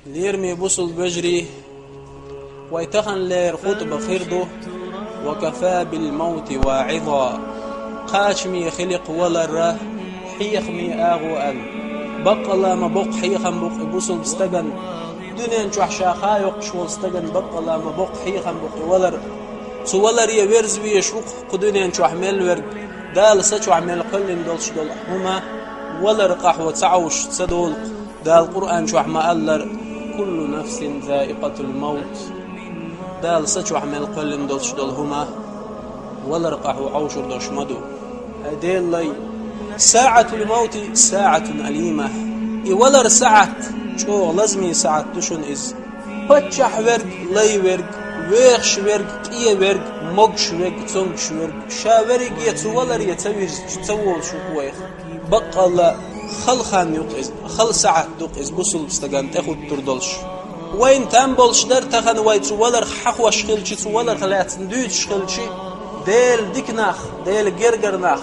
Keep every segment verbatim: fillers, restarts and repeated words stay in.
Лераме бусулба вежарий, вай таханлера хутӀба хир ду: «وكفى بالموت واعظا». Кхачаме хилира валар хьехаме агӀо аьнна. Баккъалла ма боккха хьехам бу-кх и бусулба стагана. Дуьнен чохь ша ха йоккхуш волу стагана баккъалла ма боккха хьехам бу-кх и валар. Цу валаре верза везаш ву-кх кху дуьнен чохь мел верг, Дала са чохь мел кхоьллина долуш долу хӀума валар къахьо ца Ӏовш ца долу-кх. Дала Къуръан чохь ма-аллара: «كل نفس ذائقة الموت». Дала са чохь мел кхоьллина долуш долу хӀума валар къахьо Ӏовшур долуш ма ду. Хьай Делан лай, ساعة الموت ساعة أليمة. И валар сахьат чӀогӀа лазаме сахьат ду шуна иза. Паччахь верг, лай верг, вехаш верг, къе верг, могуш верг, цомгуш верг, ша верриге цу валаре ца вирзича ца волуш ву-кх вайх. Баккъалла хала хан ю-кх иза, хала сахьат ду-кх иза бусулба стагана тӀехуттур долуш. Вайна там болуш дара тахана вай цу валарх хьахош хилча, цу валарх лаьцна дуьйцуш хилча, Делан дика нах, Делан гергара нах,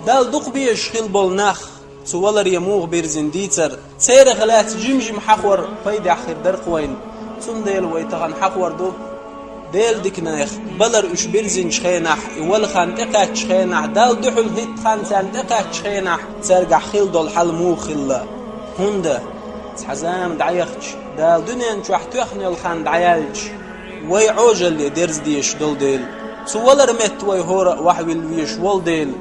Далла дукха безаш хилла болу нах цу валаре муха бирзина дийцар, церах лаьцна жим-жима хьахор пайдехь хир дара-кх вайна. Цундела вай тахана хьахор ду Делан дика нехан, балар уьш бирзинчу хенахь, и вала хан тӀекхаьччу хенахь, Далла дуьхьал хӀитта хан царна тӀекхаьччу хенахь, цаьргахь хилла долу хьал муха хилла. ХӀунда цхьа зама дӀаяхча, Дала дуьнен чохь тоьхна йолу хан дӀаяьлча, вай Ӏожалле дерза дезаш долу дела, цу валар метта вай хӀора а вахьавилла везаш волу дела,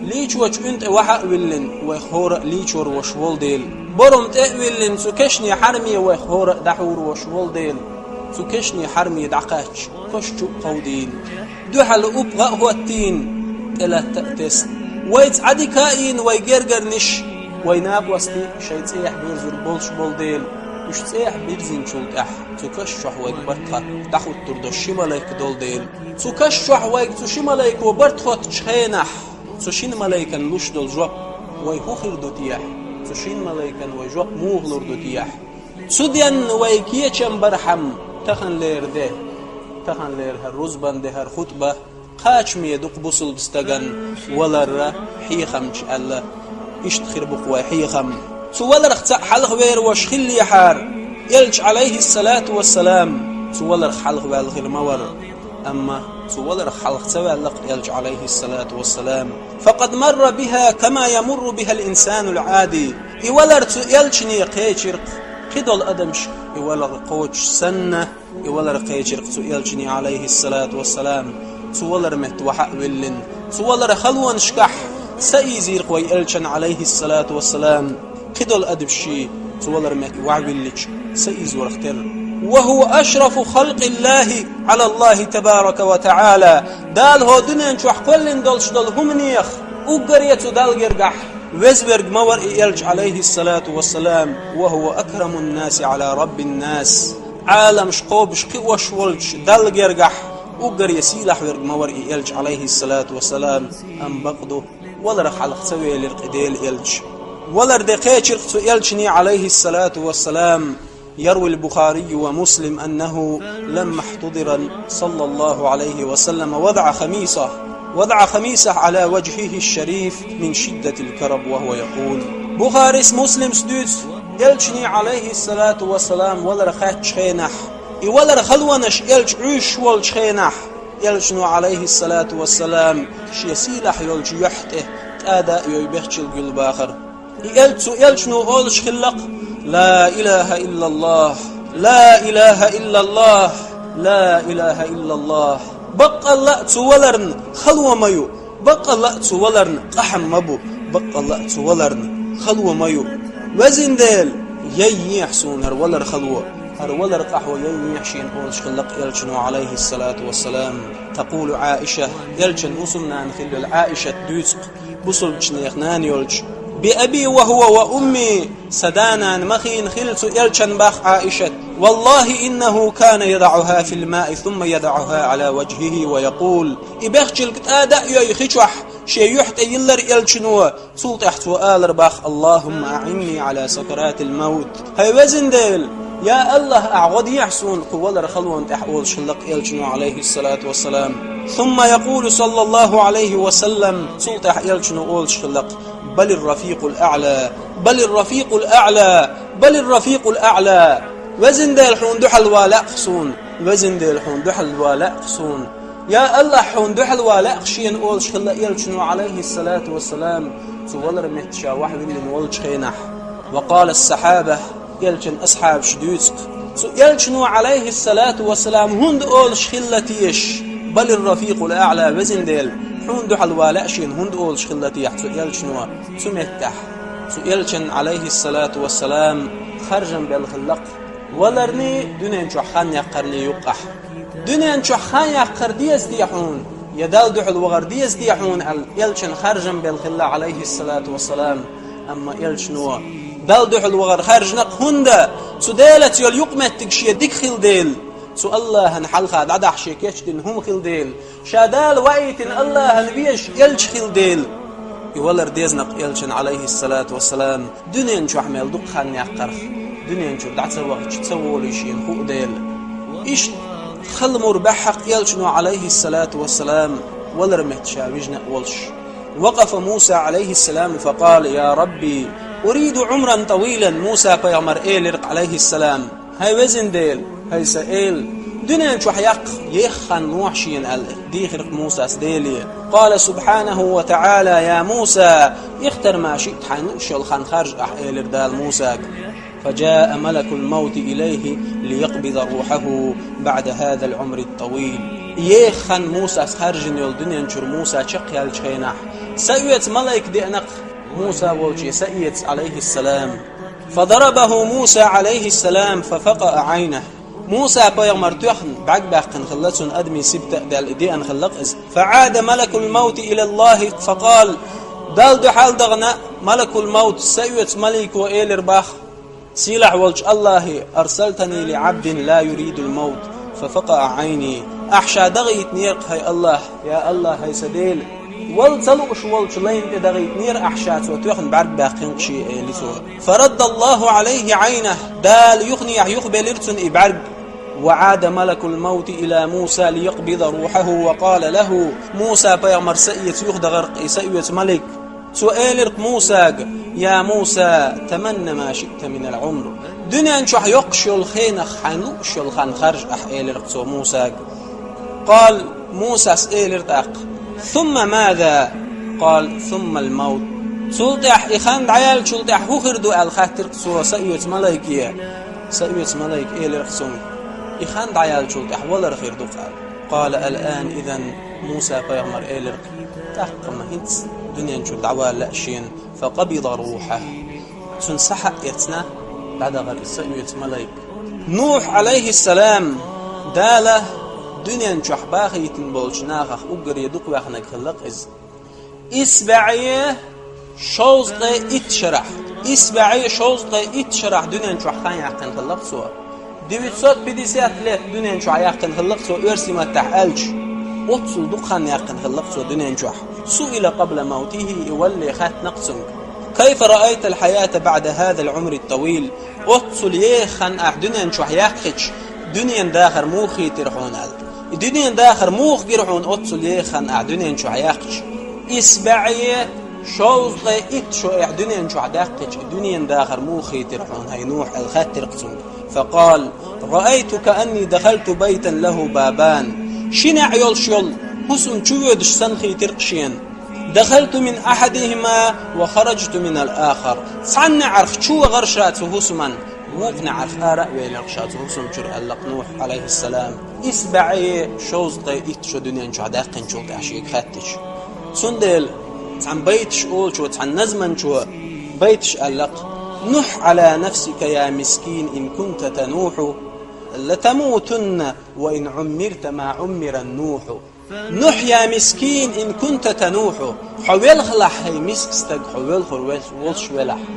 лийчочу уьн тӀе ваха а виллина, вай хӀора а лийчор вош волу дела, борум тӀе а виллина, цу кешне хьарме вай хӀора а дӀахьур вош волу дела, цу кешне хьарме дӀакхаьчча, каш чу а кховдийна, дуьхьал упа гӀа а хӀоттийна, тӀелатта а тесна. Вайца Ӏадика а йина вай гергарниш, вай накъостий шайн цӀехьа боьрзур болуш болу дела, уьш цӀехьа бирзинчул тӀаьхьа цу каш чохь вайга барт хатта дӀахуттур долуш ши малайк долу дела. Цу каш чохь вайга цу ши малайко барт хоттучу хенахь, цу шина малайкан луш долу жоп вай хӀун хир ду техьа? Цу шина малайкан вай жоп муха лур ду техьа? Цу денна вай кечам бархьама таханлера де, таханлера хӀара рузбан де, хӀара хутӀба кхачаме ду-кх бусулба стагана валарра хьехамча аьлла. Иштта хир бу-кх вай хьехам. Цу валарх цхьаъ хьалха вер вош хиллехьара, Элча, Ӏалайхиссалату вассалам, цу валарх хьалха ваьлла хир ма вара. Амма цу валарх хьалха ца ваьлла-кх Элча, Ӏалайхиссалату вассалам. فقد مر بها كما يمر بها الإنسان العادي. И валар цу Элчане кхечира-кх, кхидолу адамаш и валар кхочуш санна, и валар кхечира-кх цу Элчане, Ӏалайхиссалату вассалам, цу валар метта ваха а виллина. Цу валар халонашкахь са ийзийра-кх вай Элчан, Ӏалайхиссалату вассалам, кхидолу адамаш ший цу валар метта ваьхьавиллича са ийзорах терра. وهو أشرف خلق الله على الله تبارك وتعالى. Дала хӀокху дуьнен чохь кхоьллина долуш долу хӀуманех уггаре цу Далла гергахь везверг ма вара и Элча, Ӏалайхиссалату вассалам. وهو أكرم الناس على رب الناس. Ӏаламаш кхобуш кхиош волчу Далла гергахь уггаре сийлахь верг ма вара и Элча, Ӏалайхиссалату вассалам. Амма бакъ ду, валар хьалха ца велира-кх и Делан Элча. Валар де кхечира-кх цу Элчане, Ӏалайхиссалату вассалам. يروي البخاري ومسلم أنه لما احتضر صلى الله عليه وسلم وضع خميصة، وضع خميصة على وجهه الشريف من شدة الكرب وهو يقول. Бухарис, Муслимс дуьйцу, Элчане, Ӏалайхиссалату вассалам, валар хаьттачу хенахь, и валар халонаш Элча Ӏуьйшуш волчу хенахь, Элчано, Ӏалайхиссалату вассалам, шен сийлахь йолчу юьхь тӀе тӀада а йой, бехчалг юьлла бахара. И Элча, цу Элчано олуш хилла-кх: «لا إله إلا الله، لا إله إلا الله، لا إله إلا الله». Баккъалла а цу валарна хало ма ю, баккъалла а цу валарна къахьам ма бу, баккъалла а цу валарна хало ма ю. Везан Дела, яйехьа суна хӀара валар хало, хӀара валар къахьо яйехьа шена олуш хилла-кх Элчано, Ӏалайхиссалату вассалам. تقول عائشة, Элчан хӀусамнана хилла йолу Ӏаишат дуьйцу-кх, бусулбачу нехан нана йолчу: «بأبي هو وأمي», сан да-нана ма хиъна хила цу Элчан, бах Ӏаишат. «والله إنه كان يضعها في الماء ثم يضعها على وجهه ويقول». И бехчалг тӀада а йой хи чохь, шен юьхь тӀе йиллира Элчано, цул тӀаьхьа цо алара, бах: «اللهم أعني على سكرات الموت». ХӀай везан Дела, я АллахӀ, ахь гӀо дехьа суна кху валар халонна тӀехь, олуш хилла-кх Элчано, Ӏалайхиссалату вассалам. ثم يقول صلى الله عليه وسلم, цул тӀаьхьа Элчано олуш хилла-кх: «بل الرفيق الأعلى، بل الرفيق الأعلى، بل الرفيق الأعلى». Везан Дела, хьуна дуьхьал валаьа суна, везан Дела, хьуна дуьхьал валаьа суна. Я АллахӀ, хьуна дуьхьал валаьа шена олуш хилла элчано, Ӏалайхиссалату вассалам, цу валар метта ша вахьавиллина волчу хенахь. Ва къала ас-сахьаба, элчан асхьабаш дуьйцу-кх. Цу элчано, Ӏалайхиссалату вассалам, хӀунда олуш хилла теша, балир рафикъул аӀла, везан Дела, хьуна дуьхьал валаьа шена хӀунда олуш хилла техьа цу элчано цу меттехь? Цу элчан, Ӏалайхиссалату вассалам, харжам белла хилла-кх валарний, дуьнен чохь хан яккхарний юккъахь. Дуьнен чохь хан яккхар деза те хьуна, я Далла дуьхьал вахар деза те хьуна аьлла, элчан харжам белла хилла, Ӏалайхиссалату вассалам. Амма элчано Далла дуьхьал вахар хаьржина-кх, хӀунда, цу Делаца йолу юкъаметтиг шен дика хилла дела, цу АллахӀан хьалха дӀадахьа шен кечдина хӀума хилла дела, ша Дала ваийтина АллахӀан везаш элча хилла дела. И валар дезна-кх элчан, Ӏалайхиссалату вассалам, дуьнен чохь мел дукха хан яккхарх, дуьнен чуьра дӀа ца вахча ца волий шена хуу дела. Иштта хала мур баьхьа-кх элчано, Ӏалайхиссалату вассалам, валар метта ша вижина а волуш. Вакъафа Муса, Ӏалайхиссалам, факъала: «Я Рабби, уриду Ӏумран тавилан», Муса-пайхамар элира-кх, Ӏалайхиссалам: «ХӀай везан Дела, хӀай сан Эла, дуьнен чохь яккха еха хан лохьа шена», аьлла, дийхира-кх Мусас Деле. Къала субхьанаху ва таӀала: «Я Муса, ихтар ма шиъта, хьайна лууш йолу хан харжа ахь», элира Дала Мусага. Фаджаа малакул маути илайхи лиякъбида рухьаху баъда хазал Ӏумри ттавил. Еха хан Мусас харжина йолу дуьнен чуьра Муса чекхъяьллачу хенахь, са оьцу малайк деана-кх Муса волчу са эца, Ӏалайхиссалам. Фадарабаху Муса, Ӏалайхиссалам, фафакъаа Ӏайнаху. Муса-пайхамар тоьхна бӀаьрг баьккхина хилла, цунна адамийн сибат а даьлла, и деана хилла-кх иза. Фаӏада малакул маути илаллахи факъала: «Далла дуьхьал дахана малакул маут, са оьцу малико элира боху: „Сийлахь волчу АллахӀе, арсалтани ли Ӏабдин ла юридул маут, фафакъаа Ӏайни“. Ахь ша дахийтинера-кх, хӀай АллахӀ, я АллахӀ, хӀай сан Дела. Вала ца лууш волчу лайна тӀе дахийтинера ахь ша, цо тоьхна бӀаьрг баьккхина-кх шен», элира цо. Фараддаллаху Ӏалайхи Ӏайнаху, Дала юханехьа юхабелира цунна и бӀаьрг. Ва Ӏада малакул маути ила Муса лиякъбида рухьаху ва къала лаху, Муса-пайхамар са эца юхадахара-кх и са оьцу малик. Цо элира-кх Мусага: «Я Муса, таманна ма шиъта минал Ӏумр». Дуьнен чохь йоккхуш йолу хенах хьайна лууш йолу хан харжа ахь, элира-кх цо Мусага. Къала, Мусас элира тӀаккха: «Сумма маза?» Къала: «Суммал маут». Цул тӀаьхьа, и хан дӀаяьллачул тӀаьхьа хӀун хир ду аьлла, хаьттира-кх цо са оьцу малайке. Са оьцу малайка элира-кх цуьнга: «И хан дӀаяьллачул тӀаьхьа валар хир ду-кх», аьлла. Къала: «Ал-ан изан», Муса-пайхамар элира-кх: «ТӀаккха-м хӀинца дуьнен чуьра дӀавала лаьа шена». Факъабида рухьаху. Цуьнан са хьаэцна, дӀадахара и са оьцу малайк. Нухь, Ӏалайхиссалам, Дала дуьнен чохь бахийтина болчу нахах уггаре дукха ваьхнарг хилла-кх иза. ИсбаьӀе шовзткъе итт шарахь, исбаьӀе шовзткъе итт шарахь дуьнен чохь хан яьккхина хилла-кх цо. Девятьсот пятьдесят лет дуьнен чохь яьккхина хилла-кх цо, оьрсийн маттахь аьлча, оццул дукха хан яьккхина хилла-кх цо дуьнен чохь. Суила къабла маутихи, и валале хаьттина-кх цуьнга: «Кайфа раайтал хьаята баъда хазал Ӏумри ттавил?» Оццул еха хан ахь дуьнен чохь яьккхича, дуьненан дахар муха хийтира хьуна аьлла. И дуьненан дахар муха гира хьуна оццул еха хан ахь дуьнен чохь яьккхича? ИсбаьӀе шовзткъе итт шо ахь дуьнен чохь даьккхича, и дуьненан дахар муха хийтира хьуна, хӀай Нухь, аьлла хаьттира-кх цуьнга. Факъала: «Раайту каанни дахалту байтан лаху бабан». Ши неӀ йолуш йолу хӀусам чу воьдуш санна хийтира-кх шена. «Дахалту мин ахьадихима ва хараджту минал ахар». Цхьана неӀарх чу вахара ша цу хӀусаман, вукху неӀарх ара а велира-кх ша цу хӀусам чуьра, аьлла-кх Нухь, Ӏалайхиссалам, исбаьӀе шовзткъе итт шо дуьнен чохь даьккхинчул тӀаьхьа шега хаьттича. Цундела цхьана байташ олучо, цхьана назманчо байташ аьлла-кх: «Нухь Ӏала нафсика, я мискин, ин кунта танухьу, латамутунна ва ин Ӏуммирта ма Ӏуммира Нухьу». Нухь, я мискин, ин кунта танухьу, хьо велхалахь, хӀай миска стаг, хьо велхур вел-, волуш велахь.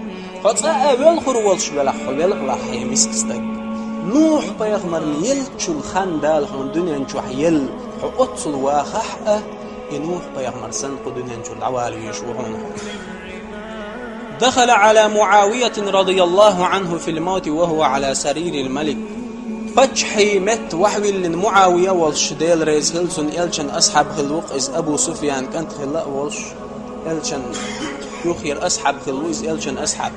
Хьо цкъа а велхур волуш велахь, хьо велхалахь, хӀай миска стаг. Нухь-пайхамарна еллачул хан Дала хьуна дуьнен чохь елла, хьо оццул вахахь а, и Нухь-пайхамар санна кху дуьнен чуьра дӀавала везаш ву хьуна хьо. Дахала Ӏала Муавиятин радияллаху Ӏанху фил маути ва хӀува Ӏала саририл малик. Паччахьий метта вахьавиллина Муавия волуш, Дела реза хила цунна, элчан асхьаб хилла ву-кх иза, Абу Суфьян кӀант хилла а волуш, элчан юххера асхьаб хилла ву иза, элчан асхьаб.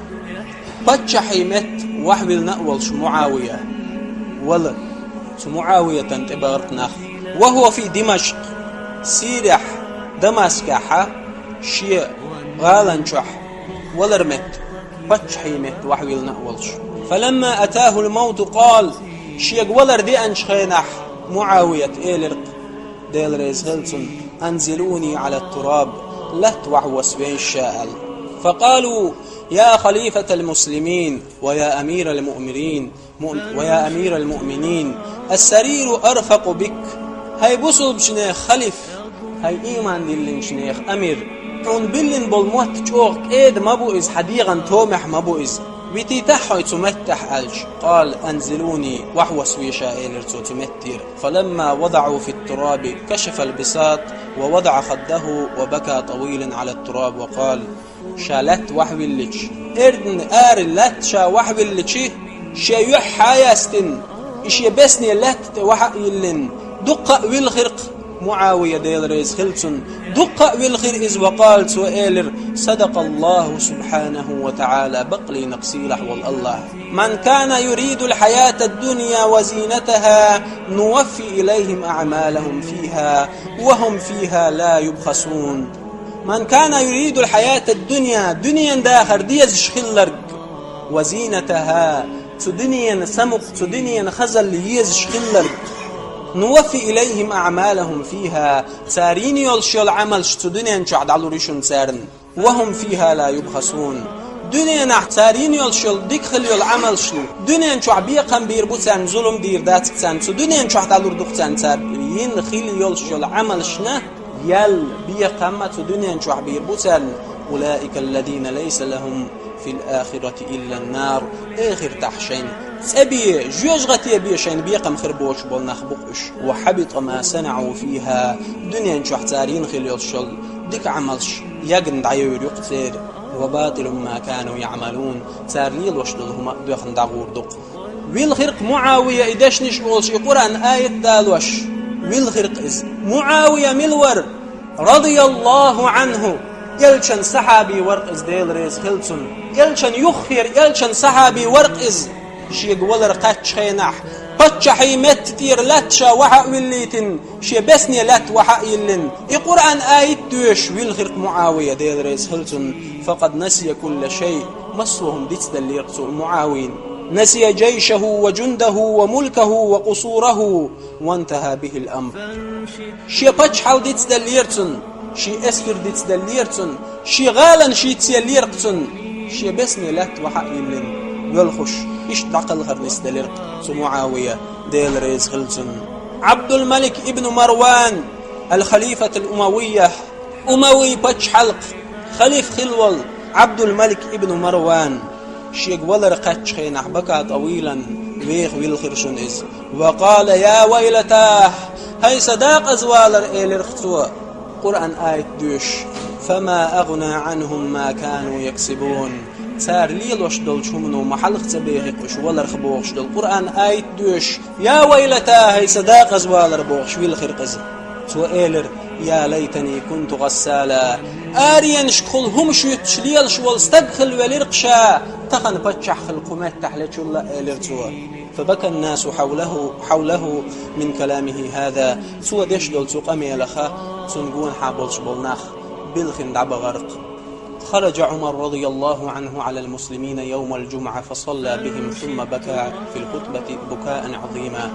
Паччахьий метта вахьавиллина а волуш Муавия. вала цу МуӀавиятан тӀебагӀаркъ нах. وهو في دمشق, Сирехь, Дамаскехьа, шен гӀалан чохь валар метта, паччахьий метта вахьавиллина а волуш. فلما أتاه الموت قال, шега валар деанчу хенахь МуӀавията элира-кх, Дела реза хила цунна: أنزلوني على التراب, латта вахьавосса вайша аьлла. فقالوا: يا خليفة المسلمين ويا أمير المؤمنين, مؤ-، ويا أمير المؤمنين، السرير أرفق بك. ХӀай бусулбачу нехан халиф, хӀай ийман диллинчу нехан амир, хьуна биллина болу мотт чӀогӀа кӀеда ма бу иза, хьан дегӀан томехь ма бу иза. Витийтахьа хьо цу меттехь аьлча. قال: أنزلوني, вахьавосса вайша, элира цо цу меттера. فلما وضعوه في التراب كشف البساط ووضع خده وبكى طويلا على التراب وقال: Ша лаьтта вахьавиллича, эрдана ара лаьтта ша вахьавиллича, шен юьхь хьаяьстина, и шен бесне лаьтта тӀе вахьа а йиллина, дуккха а вилхира-кх МуӀавия, Дела реза хила цунна, дуккха а вилхира иза. وقال, цо элира: صدق الله سبحانه وتعالى, баккъалла-кх сийлахь волу АллахӀ: من كان يريد الحياة الدنيا وزينتها نوف إليهم أعمالهم فيها وهم فيها لا يبخسون. من كان يريد الحياة الدنيا, дуьненан дахар дезаш хилларг, وزينتها, цу дуьненан самукъа, цу дуьненан хазалла езаш хилларг, نوف إليهم أعمالهم فيها, цара йина йолуш йолу Ӏамалш цу дуьнен чохь дӀалур ю шуна царна. وهم فيها لا يبخسون. Дуьненахь цара йина йолуш йолу дика хила йолу Ӏамалшна, дуьнен чохь бекхам бийр бу царна, зулам дийр дац царна, цу дуьнен чохь дӀалур ду-кх царна цара йина хила йолуш йолу Ӏамалшна ял, бекхам а цу дуьнен чохь бийр бу царна. أولئك الذين ليس لهم في الآخرة إلا النار. Эхартахь шайна цӀе бе, жоьжахате бе шайна бекхам хир боцуш болу нах бу-кх уьш. وحبط ما صنعوا فيها. Дуьнен чохь цара йина хила йолуш йолу дика Ӏамалш ягна дӀайевр ю-кх церан. وباطل ما كانوا يعملون. Цара лелош долу хӀума а доьхна дӀагӀур ду-кх. Вилхира-кх МуӀавия и дешнаш а олуш, и Къуръан аят а далош. Вилхира-кх иза. МуӀавия мила вара? رضي الله عنه. Элчан сахьаби вара-кх иза, Дела реза хила цунна. Элчан юххера, элчан сахьаби вара-кх иза. Шега валар кхаьччу хенахь, паччахьий метта тӀера лаьтта ша вахьа а виллийтина, шен бесне лаьтта вахьа а йиллина, и Къуръан аят а доьшуш, вилхира-кх МуӀавия, Дела реза хила цунна. فقد نسي كل شيء. Массо а хӀума дицделлера-кх цо, МуӀавина. نسي جيشه وجنده وملكه وقصوره وانتهى به الأمر. Шен паччахьалла дицделлера цунна, шен эскар дицделлера цунна, шен гӀаланаш йицъеллера-кх цунна, шен бесне лаьтта вахьа а йиллина, воьлхуш, иштта дӀакхалхар нисделира-кх цу МуӀавия, Дела реза хила цунна. Ӏабдулмалик ибн Марван, аль-Халифатуль-Умавийя, Умавий паччахьалкх халиф хилла волу Ӏабдулмалик ибн Марван, шега валар кхаьччу хенахь, бака тӀавийлан, веха вилхира шуна иза. وقال: يا ويلتاه, хӀай сан декъазвалар, элира-кх цо, Къуръан аят доьшуш: فما أغنى عنهم ما كانوا يكسبون. Цара лелош долчу хӀумано ма хьалха ца бехи-кх уьш валарх бохуш долу Къуръан аят доьшуш, يا ويلتاه, хӀай сан декъазвалар бохуш вилхира-кх иза. Цо элира: يا ليتني كنت غسالا. Аренашкахула хӀума шуьйттуш лелаш волу стаг хила велира-кх ша, тахана паччахь хила кху меттехь лечулла, элира цо. فبكى الناس حوله، حوله من كلامه هذا. Цо деш долу цу къамелаха цунна гонахьа болуш болу нах билхина дӀабахара-кх. خرج عمر رضي الله عنه على المسلمين يوم الجمعة فصلى بهم ثم بكى في الخطبة بكاء عظيما.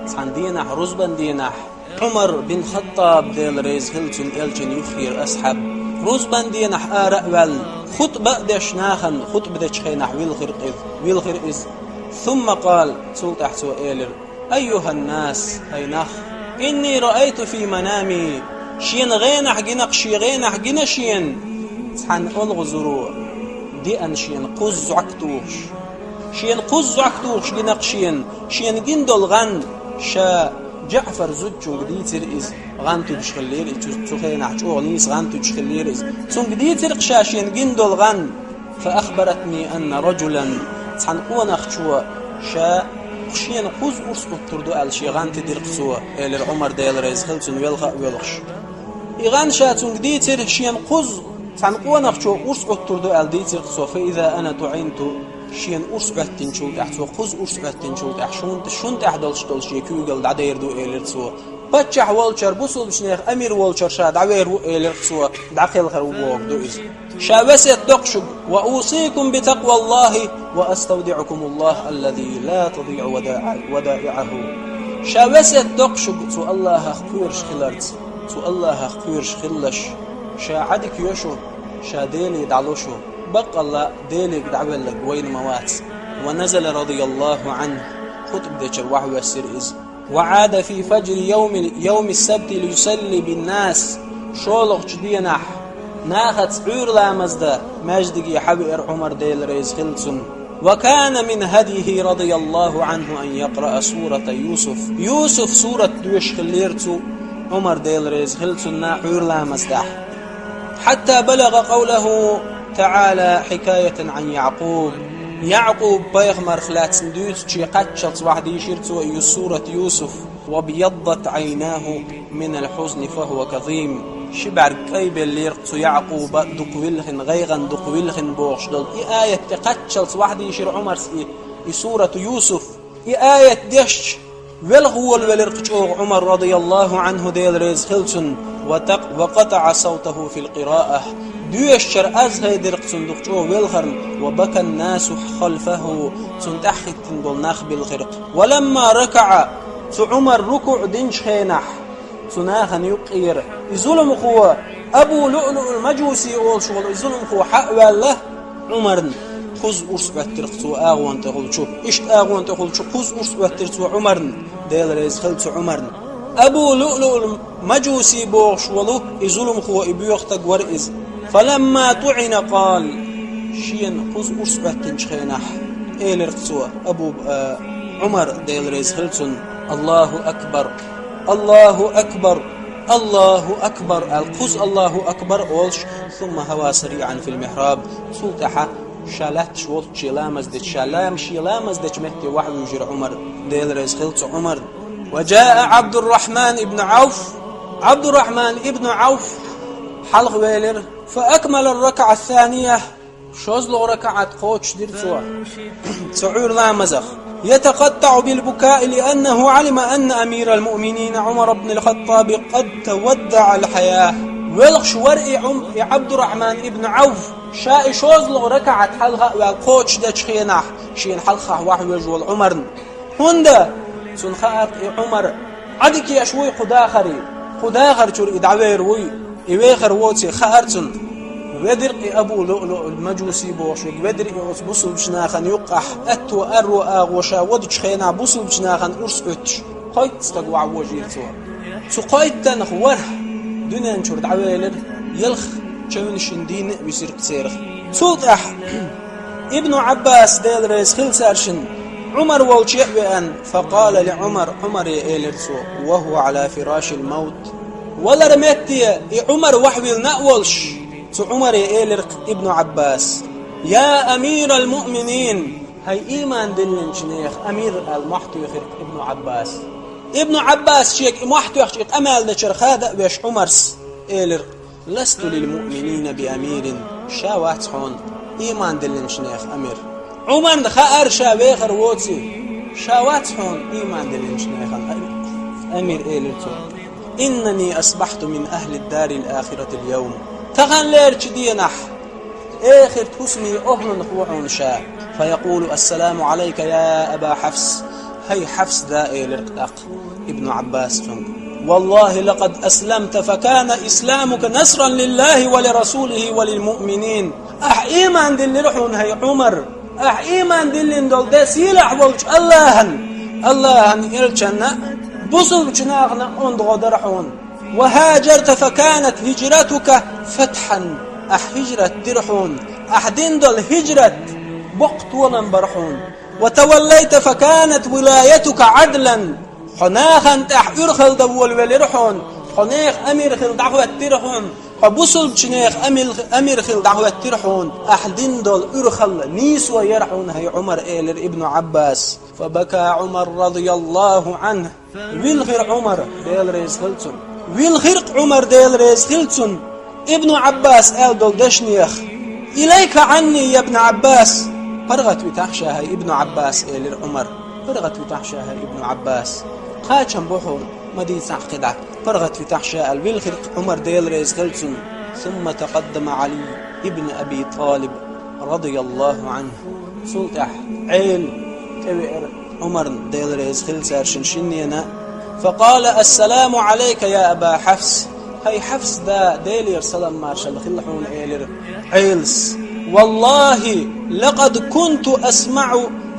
Цхьана денахь, рузбан денахь, Ӏумар бин Хаттаб, Дела реза хила цунна, элчан юххера асхьаб, рузбан денахь ара а ваьлла, хутба а деш нахана, хутба дечу хенахь вилхира-кх иза, вилхира иза. ثم قال, цул тӀаьхьа цо элира: أيها الناس, хӀай нах! إني رأيت في منامي, шена гӀенахь гина-кх, шен гӀенахь гина шена цхьана олхазаро деана шена кхузза зӀок тухуш. Шена кхузза зӀок тухуш гина-кх шена, шена гина долу гӀан ша ДжаӀфар зудчуьнга дийцира иза, гӀан туьгуш хиллера иза, цу, цу хенахь чӀогӀа нийса гӀан туьгуш хиллера иза. Цуьнга дийцира-кх ша шена гина долу гӀан. فأخبرتني أن رجلا, цхьана къонахчо ша шена кхузза урс оттур ду аьлла шен гӀан тидира-кх цо, элира Ӏумар, Дела реза хила цунна, велха а воьлхуш. И гӀан ша цуьнга дийцира, шена кхузза цхьана къонахчо урс оттур ду аьлла дийцира-кх цо. فإذا أنا طعنت Шена урс Ӏоьттинчул тӀехьа, цо кхуза урс Ӏоьттинчул тӀехьа, шун, шун тӀехь долуш долу шен куьйгалла дӀадер ду, элира цо. Паччахь волчара, бусулбачу нехан амир волчара ша дӀавер ву, элира цо, дӀакхелхар ву бохург ду иза. Ша весет до-кх шуьга: «وأوصيكم بتقوى الله وأستودعكم الله الذي لا تضيع ودائع-، ودائعه». Ша весет до-кх шуьга цу Аллахах кхоьруш хиларца, цу Аллахах кхоьруш хилалаш. Ша Ӏадика йо шу, ша Деле дӀало шу. Баккъалла, Делега дӀавелларг вайна ма вац. ونزل رضي الله عنه, хутба дечара вахьвоьссира иза. وعاد في فجر يوم، يوم السبت ليصلي بالناس. ШолгӀачу денахь нахаца Ӏуьйра ламаз дан маьждиге хьавеара Ӏумар, Дела реза хила цунна. وكان من هديه رضي الله عنه أن يقرأ سورة يوسف. Юсуф сурат доьшуш хиллера цу Ӏумар, Дела реза хила цунна, Ӏуьйра ламаз дахь. حتى بلغ قوله تعالى حكاية عن يعقوب. Якъуб пайхамарх лаьцна дуьйцучу кхаччалц вахьдийшира цо и сурат Юсуф. وابيضت عيناه من الحزن فهو كظيم. Ши бӀаьрг кӀайбеллера цу Якъуба, дукха вилхина, гӀайгӀан дукха вилхина бохуш долу. И аят тӀе кхаччалц вахьдийшира Ӏумарс и, и сурату Юсуф. И аят дешча, велха волавелира-кх чӀогӀа Ӏумар, رضي الله عنه, Дела реза хила цунна, وتق-، وقطع صوته في القراءة. Доьшучара аз хайдира-кх цунна дукха чӀогӀа велхарна, وبكى الناس خلفه, цунна тӀаьхьахӀиттина болу нах билхира-кх. ولما ركع, цу Ӏумар рукуӀ динчу хенахь, цу нахана юккъера и зуламхо, Абу ЛуӀлуӀул Мажуси олуш волу и зуламхо хьа а ваьлла, Ӏумарна кхуза урс Ӏоьттира-кх цо агӀон тӀехула чу. Иштта агӀон тӀехула чу кхуза урс Ӏоьттира цо Ӏумарна, Дела реза хила цу Ӏумарна. Абу ЛуӀлуӀул Мажуси бохуш волу и зуламхо, и боьха стаг вара иза. فلما طعن قال, шена кхуза урс Ӏоьттинчу хенахь, элира-кх цо, Абу, а, Ӏумар, Дела реза хила цунна: «الله أكبر, الله أكبر, الله أكبر», аьлла, кхуза «الله أكبر» олуш, ثم هوى سريعا في المحراب, цул тӀаьхьа ша лаьтташ волчче ламаз дечу, ша лам-, шен ламаз дечу метте вахьа вуьйжира Ӏумар, Дела реза хила цу Ӏумарна. وجاء عبد الرحمن بن عوف, Ӏабдуррахьман ибн Ӏавф хьалха велира, فأكمل الركعة الثانية, шозлагӀа ракаӀат кхочушдира цо цу Ӏуьйра ламазах. يتقطع بالبكاء لأنه علم أن أمير المؤمنين عمر بن الخطاب قد تودع الحياة. Велхаш вара и Ӏум-, и Ӏабдуррахьман ибн Ӏавф, ша и шозлагӀа ракаӀат хьалха а ваьлла кхочушдечу хенахь, шена хьалхахь вахьа вуьйжу волу Ӏумарна. ХӀунда? Цунна хаьара-кх и Ӏумар Ӏадика еш вуй кху дахаре, кху дахар чуьра и дӀавер вуй, и вехар воций хаьара цунна. Ведира-кх и Абу ЛуӀлуӀул Мажуси бохуш верг, ведира и оцу бусулбачу нахана юккъехь, аьтто аьрру агӀо ша водучу хенахь бусулбачу нахана урс Ӏуьттуш, кхойтта стаг вахьа вожийра цо. Цу кхойттанах ворхӀ дуьнен чуьра дӀавелира, ялх чевнашна дийна а висира-кх церах. Цул тӀаьхьа Ибну Ӏаббас, Дела реза хила цаьршинна, Ӏумар волче а веана, فقال لعمر, Ӏумаре элира цо, وهو على فراش الموت. Валар метте и Ӏумар вахьавиллина а волуш, цу Ӏумаре элира-кх Ибну Ӏаббас: يا أمير المؤمنين, хӀай ийман диллинчу нехан амир, аьлла, мохь туьйхира-кх Ибну Ӏаббас. Ибну Ӏаббас шега и мохь тоьхча, и къамел дечуьра хада а веш, Ӏумарс элира: لست للمؤمنين بأمير, ша вац хьуна ийман диллинчу нехан амир. Ӏумарна хаьара ша вехар воций, ша вац хьуна ийман диллинчу нехан амир, элира цо. إنني أصبحت من أهل الدار الآخرة اليوم. Таханлерчу денахь эхарт хӀусамийн охӀланах ву хьуна ша. فيقول: السلام عليك يا أبا حفص. ХӀай Хьафс да, элира-кх тӀаккха Ибну Ӏаббас цуьнга. والله لقد أسلمت فكان إسلامك نصرا لله ولرسوله وللمؤمنين. Ахь ийман диллира хьуна, хӀай Ӏумар. Ахь ийман диллина долу де сийлахь волчу Аллахьан, Аллахьан элчанна, бусулбачу нахана ондагӀо дара хьуна. وهاجرت فكانت هجرتك فتحا. Ахь хӀижрат дира хьуна. Ахь дина долу хӀижрат боккха толам бара хьуна. وتوليت فكانت ولايتك عدلا. Хьо нахана тӀехь уьрхалла дан волавелира хьуна. Хьо нехан амир хила дӀахӀоьттира хьуна. Хьо бусулбачу нехан амил-, амир хила дӀахӀоьттира хьуна. Ахь дина долу уьрхалла нийсо яра хьуна, хӀай Ӏумар, элира Ибну Ӏаббас. فبكى عمر رضي الله عنه. Вилхира Ӏумар, Дела реза хила цунна. Вилхира-кх Ӏумар, Дела реза хила цунна, Ибну Ӏаббас аьлла долу дешнех: إليك عني يا ابن عباس، «ПаргӀат витахь ша, хӀай Ибну Ӏаббас», — элира Ӏумар. «ПаргӀат витахь ша, хӀай Ибну Ӏаббас. Кхачам бу хьуна, ма дийцахь кхидӀа. ПаргӀат витахь ша», — аьлла, вилхира Ӏумар, Дела реза хила цунна. ثم تقدم علي بن أبي طالب رضي الله عنه. Цул тӀаьхьа Ӏела тӀевеара Ӏумарна, Дела реза хила цаьршинна шиннена. فقال: «السلام عليك يا أبا حفص». «ХӀай Хьафс да, Делера салам-маршалла хила хьуна», — элира Ӏелас. «والله لقد كنت أسمع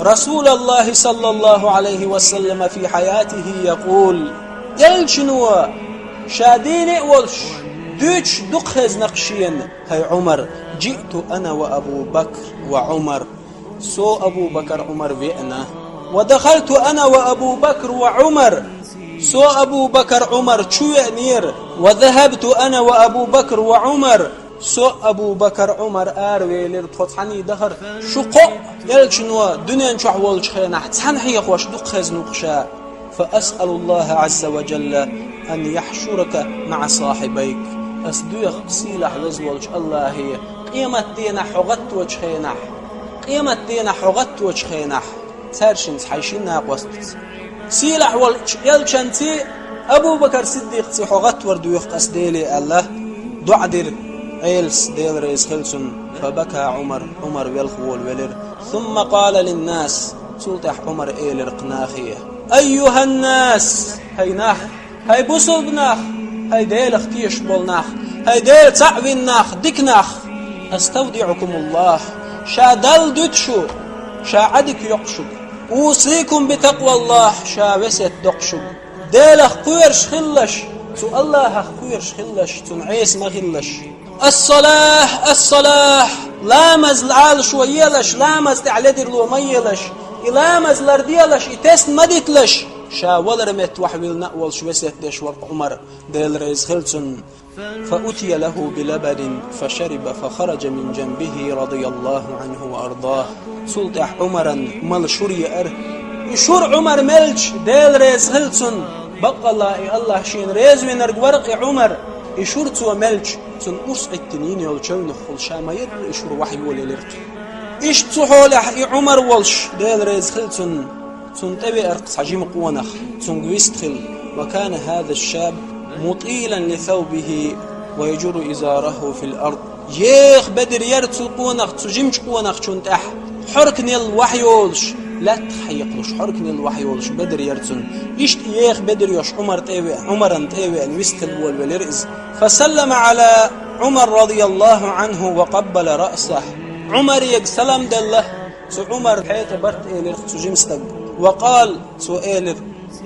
رسول الله صلى الله عليه وسلم في حياته يقول». Элчано ша дийна а волуш, дуьйцуш дукха хезна-кх шена, хӀай Ӏумар: «جئت أنا وأبو بكر وعمر». Со, Абу Бакар, Ӏумар веана. «ودخلت أنا وأبو بكر وعمر». Со, Абу Бакар, Ӏумар чу веанера. «وذهبت أنا وأبو بكر وعمر». Со, Абу Бакар, Ӏумар аравелира, тхо цхьаьний дахара. Шу кхоъ, Элчано дуьнен чохь волчу хенахь, цхьаьна хьехош дукха хезна-кх ша. «فأسأل الله عز وجل أن يحشرك مع صاحبيك». Ас доьху сийлахь веза волчу Аллахье, къематденахь хьо гӀатточу хенахь, къематденахь хьо гӀатточу хенахь, цаьршинца, хьайн шина накъостаца. Сийлахь волчу Элчанций, Абу Бакар Сиддикъций хьо гӀаттор доьху ас Деле, аьлла, доӀа дира Ӏелас, Дела реза хила цунна. «فبكى عمر». Ӏумар велха волавелира. «ثم قال للناس». Цул тӀаьхьа Ӏумар элира кху нахе: «أيها الناس». ХӀай нах! ХӀай бусулба нах! ХӀай Делах тешаш болу нах! ХӀай Дела цхьаъ вина нах, дика нах! «أستودعكم الله». Ша Далла дуьту шу, ша Ӏадика йоккху шуьга. «أوصيكم بتقوى الله». Ша весет доккху шуьга. Делах кхоьруш хилалаш, цу Аллахьах кхоьруш хилалаш, цунна Ӏеса ма хилалаш. «الصلاة، الصلاة». Ламаз лалашо елаш, ламаз тӀехь ледарло ма елаш. И ламаз ларделаш, и тесна ма диталаш. Ша валар метта вахьвиллина а волуш весет деш вара Ӏумар, Дела реза хила цунна. «فأتي له بلبن فشرب فخرج من جنبه رضي الله عنه وأرضاه». Цул тӀаьхьа Ӏумаран мала шура еара. И шура Ӏумар мелча, Дела реза хила цунна, баккъалла и Аллахь шена реза винарг вара-кх и Ӏумар. И шура цо мелча, цунна урс Ӏиттина йина йолу чевнах хуьлу, ша ма-ярра и шура вахьйолаелира-кх. Иштта цу хьолехь и Ӏумар волуш, Дела реза хила цунна, цунна тӀевеара-кх цхьа жима къонах, цуьнга вист хилла. «وكان هذا الشاب مطيلا لثوبه ويجر إزاره في الأرض». Еха бедар яра цу къонах, цу жимачу къонахчун тӀехь, хьорканел вахьйолуш, лаьттах хьекхалуш, хьорканел вахьйолуш бедар яра цуьнан. Иштта еха бедар йолуш Ӏумар тӀе а веана, Ӏумаран тӀе а веана, вист хилла волавелира иза. «فسلم على عمر رضي الله عنه وقبل رأسه». Ӏумаре салам делла, цу Ӏумар хьетӀе барт элира цу жима стага. «وقال», цо элира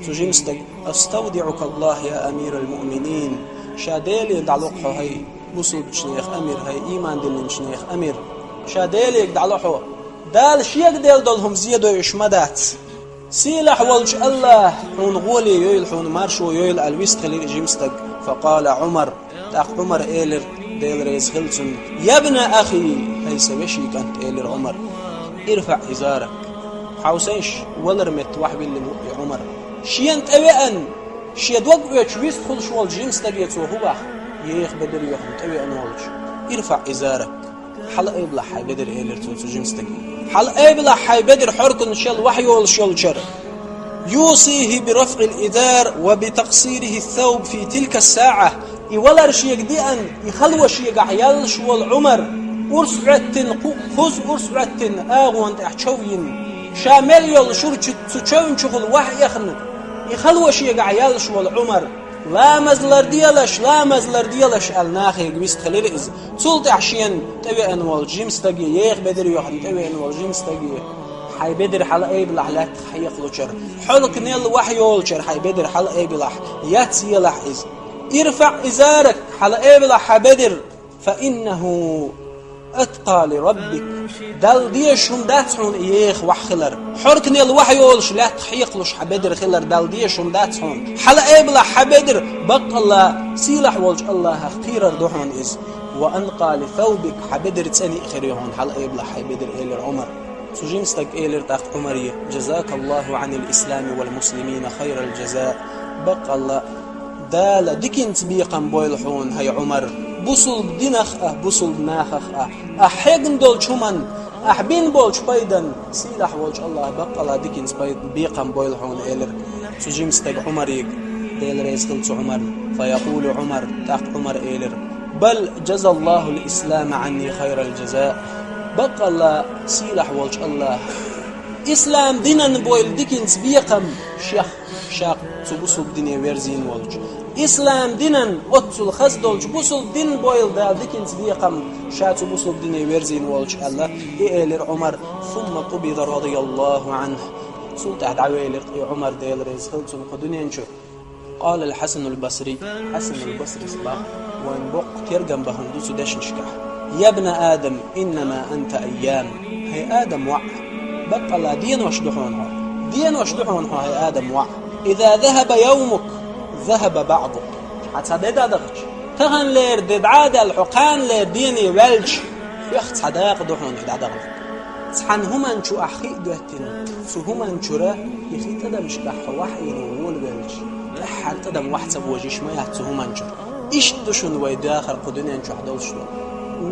цу жима стага: «أستودعك الله يا أمير المؤمنين». Ша Деле дӀало-кх хьо, хӀай бусулбачу нехан амир, хӀай ийман диллинчу нехан амир. Ша Деле дӀало хьо. Дала шега делла долу хӀума зен дойуш ма дац. Сийлахь волчу Аллахь хьуна гӀоле йойла, хьуна маршо йойла, аьлла вист хилира и жима стаг. «فقال عمر». ТӀаккха Ӏумар элира, Дела реза хила цунна: «يا ابن أخي», хӀай сан вешин кӀант, элира Ӏумар. «ارفع إزارك». Хьовсийша, валар метта вахьвиллина ву и Ӏумар. Шена тӀевеана, шен дог оьцуш вист хуьлуш волчу жима стаге цо хӀун боху? Еха бедар йохна тӀевеана волчу. «ارفع إزارك». Хьала айбалахь хьайн бедар, элира цо цу жима стаге. Хьала айбалахь хьайн бедар, хьорканаш яла вахьйолуш йолчара. «يوصيه برفع الإزار وبتقصيره الثوب في تلك الساعة». И валар шега деана, и хало шегахь яллаш волу Ӏумар, урс Ӏоьттина, кху-, кхузза урс Ӏоьттина, агӀонна тӀехь чов йина. Ша мел йолу шура чу, цу човна чухула вахьа эхна, и хало шегахь яллаш волу Ӏумар. «Ламаз ларделаш, ламаз ларделаш», аьлла, нахега вист хилира иза. Цул тӀаьхьа шена тӀевеана волчу жима стаге, еха бедар йохна тӀевеана волу жима стаге: «Хьайн бедар хьала айбалахь лаьттах хьекхалучара, хьорканел вахьйолучара хьайн бедар хьала айбалахь, яц елахь иза. ارفع إزارك», хьала айбалахь хьайн бедар. «فإنه أتقى لربك». Далла дезаш хӀума дац хьуна и еха вахьа хилар. Хьорканел вахьйолуш лаьттах хьекхалуш хьан бедар хилар Далла дезаш хӀума дац хьуна. Хьала айбалахь хьан бедар, баккъалла, сийлахь волчу Аллахьах кхийрар ду хьуна иза. «وأنقى لثوبك», хьан бедар цӀена а хир ю хьуна, хьала айбалахь хьайн бедар, элира Ӏумар. Цу жима стага элира тӀаккха Ӏумаре: «جزاك الله عن الإسلام والمسلمين خير الجزاء». Баккъалла, Дала диканца бекхам бойла хьуна, хӀай Ӏумар, бусулба динах а, бусулба нахах а. Ахь хьегна долчу хӀуманна Ахь бина болчу пайдан сийлахь волчу Аллаха баккъалла диканца пайда бекхам бойла хьуна, элира цу жима стага Ӏумарига, Дела реза хила цу Ӏумарна. Фаякъулу Ӏумар, тӀаккха Ӏумар элира: «Бал джазаллахул ислама анни хайрал джаза». Баккъалла сийлахь волчу Аллаха ислам динан бойла диканца бекхам шех, ша цу бусулба дине верзийна волчу. Ислам динан оццул хаза долчу бусулба дин бойла Дала диканца бекхам ша цу бусулба дине верзийна волчу аьлла, и элира Ӏумар, сумма къубида радияллаху анху. Цул тӀаьхьа дӀавелира и Ӏумар, Дела реза хила цунна, кху дуьнен чу. Къала аль-Хьасанул Басри, Хьасанул Басрис бах, вайн боккха тергам бахана ду цу дешнашкахь: «Ябна Адам, иннама анта айям». ХӀай Адам воӀ, баккъалла денош ду хьуна хьо. Денош ду хьуна хьо, хӀай Адам воӀ. «Иза захаба явмук, захаба баъдук». Хьан цхьа де дӀадахча, таханлера де дӀа а даьлла, хьо кханалера дене ваьлча, хьох цхьа дакъа ду хьуна и дӀадахалург. Цхьана хӀуман чу ахь хи а доьттина, цу хӀуман чуьра и хи тӀадамашкахь хьо вахьийна волавелча, тӀаьххьара тӀадам вахь ца вожийш ма яц цу хӀуман чуьра. Иштта ду шуна вай дахар кху дуьнен чохь долуш долу.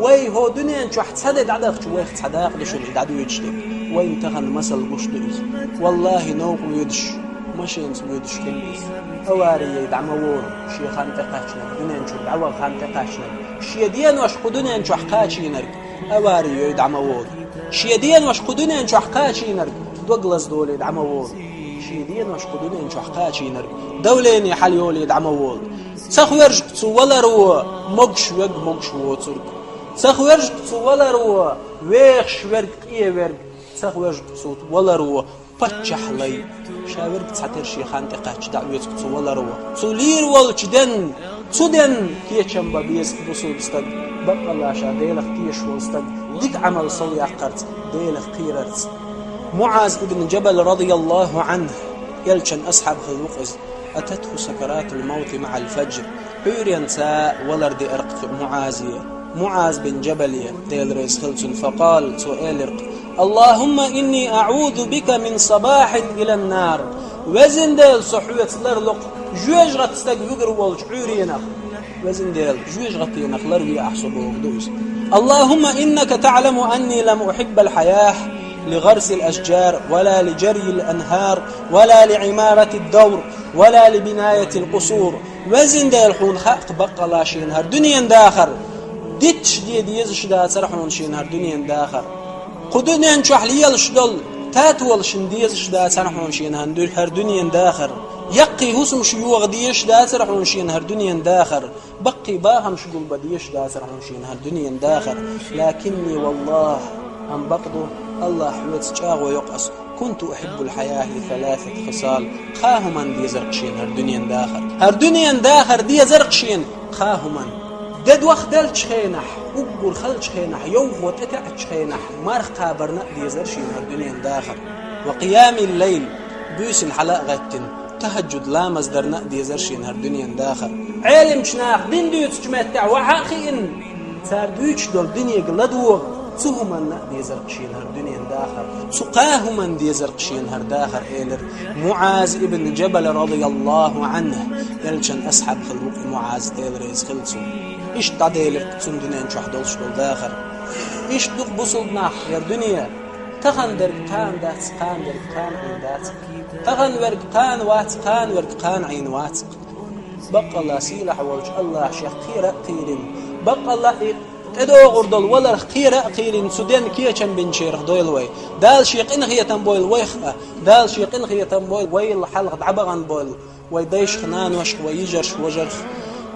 Вай хӀо дуьнен чохь цхьа де дӀадахча, вайх цхьа дакъа ду шуна и дӀадуьйцуш дерг. Вайна тахана масал гуш ду иза. Валлахи, новкъа воьдуш, машенца воьдуш хилла иза. Авария йой дӀа ма волу шен хан тӀекхаьчнарг, дуьнен чуьра дӀаваха хан тӀекхаьчнарг, шен денош кху дуьнен чохь кхачийнарг. Авария йой дӀа ма волу. Шен денош кху дуьнен чохь кхачийнарг дог лаздолий дӀа ма волу. Шен денош кху дуьнен чохь кхачийнарг давление хьала йолий дӀа ма волу. Ца хьоьжуш цу валаро могуш верг, могуш воцург. Ца хьоьжуш цу валаро вехаш верг, къен верг. Ца хьоьжуш цу валаро паччахьлай. Ша верг цхьатера шен хан тӀекхаьчча дӀаоьцург цу валаро. Цу лийр волчу денна, цу денна кечам бан беза бусулба стаг, баккъалла ша Делах тешаш волу стаг, дика Ӏамал сов яккхарца, Делах кхерарца. МуӀаз ибн Джабал радияллаху анху, элчан асхьаб хилла ву-кх иза. Ататху сакаратул мавти маӀал фаджр. Ӏуьйренца валар деара-кх цу МуӀазе, МуӀаз бин Джабале, Дела реза хила цунна, факъала, цо элира-кх: «Аллахумма инни аӀузу бика мин сабахьин илан нар». Везан Дела, со хьоьца ларло-кх жоьжахатта стаг вуьгур волчу Ӏуьйренах. Везан Дела, жоьжахатенах ларве ахь со бохург ду иза. «Аллахумма иннака таӀламу анни лам ухьиббал хьаяхь ли гӀарсил ашджар, ва ла ли джарйил анхӀар, ва ла ли Ӏимаратид давр, ва ла ли бинаятил къусур». Везан Дела, хьуна хаьа-кх баккъалла шена хӀара дуьнен дахар. Дитташ де дезаш дацара хьуна шена хӀара дуьнен дахар. Кху дуьнен чохь лелаш долу татолашна дезаш дацара хьуна шена хӀара ду-, хӀара дуьнен дахар. Яккхий хӀусамаш йогӀа дезаш дацара хьуна шена хӀара дуьнен дахар. Баккхий бахамаш гулбан дезаш дацара хьуна шена хӀара дуьнен дахар. Лакинни, валлахӀ, амма бакъ ду, Аллахь хьоьца чӀагӀо йо-кх ас. Кунту ухьиббул хьаяхь ли саласат хисал. Кхаа хӀуманна дезар-кх шена хӀара дуьнен дахар. ХӀара дуьнен дахар дезар-кх шена кхаа хӀуманна. Де дохделлачу хенахь, уггар халчу хенахь, йовхо тӀетаьӀачу хенахь, марха кхабарна а дезар шена хӀара дуьнен дахар. Ва къиямил лайл, буьйсина хьала а гӀеттина, тахӀаджуд ламаз дарна а дезар шена хӀара дуьнен дахар. Ӏелимчу наха дин дуьйцучу меттехь вахьа а хиъна, цара дуьйцуш долу динега ладогӀа, цу хӀуманна а дезар-кх шена хӀара дуьнен дахар. Цу кхаа хӀуманна дезар-кх шена хӀара дахар, элира МуӀаз ибн Джабал радияллаху анхӀу, элчан асхьаб хилла ву-кх и МуӀаз, Дела реза хила цунна. Иштта дӀаделира-кх цунна дуьнен чохь долуш долу дахар. Иштта ду-кх бусулба нах, хӀара дуьне. Тахана дерг кхана дац, кхана дерг кхана Ӏийна дац. Тахана верг кхана вац, кхана верг кхана Ӏийна вац. Баккъалла сийлахь волчу Аллахь шех кхера а кхийрина, баккъалла и тӀедогӀур долу валарх кхера а кхийрина, цу денна кечам бинчарах дойла вай. Дала шен къинхетам бойла вайх а, Дала шен къинхетам бойла вайл хьалха дӀабахана бойла вай дайшах, наношах, вай йижарх, вожарх.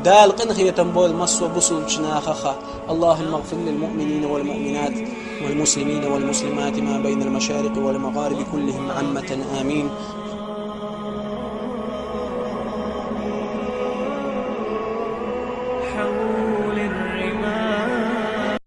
Дала къинхетам бойла массо а бусулбачу нахах а. اللهم اغفر للمؤمنين والمؤمنات والمسلمين والمسلمات ما بين المشارق والمغارب كلهم عامة. آمين.